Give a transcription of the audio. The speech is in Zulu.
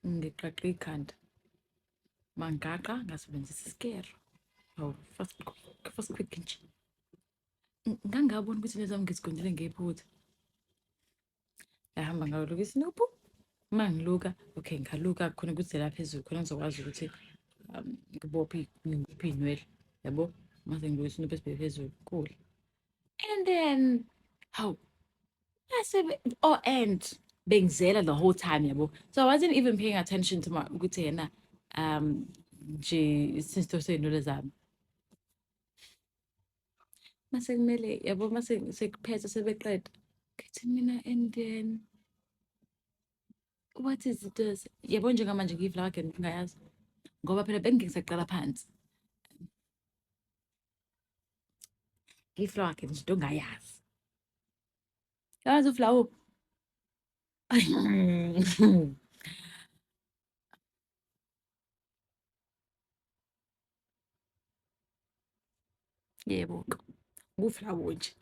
Ngiqaqe ikhanda. Mangaqa ngasebenzisa isikero. Hawu, fast fast quick nje. Ngangabona ukuthi into zami ngizigondile ngephutha. Ngahamba ngayoluka isinuphu. Uma ngiluka, okay, ngaluka khona kuzela phezulu khona ngizokwazi ukuthi ngibophe ngibophe iy'nwele yabo. Mase ngiluka isinuphu esibheke phezulu, cool. And then, hawu, oh and bengizela the whole time yabo. So I wasn't even paying attention to my ukuthi yena nje isinto sey'nwele zami. Mase kumele yabo mase sekuphetha sebeqeda ngithi mina and then what is this yabo njengamanje ngiyi-vlog and ngingayazi ngoba phela bengike ngisaqala phansi ngiyi-vlog nje into ongayazi yazi uflawo. Yebo, kuflawo nje.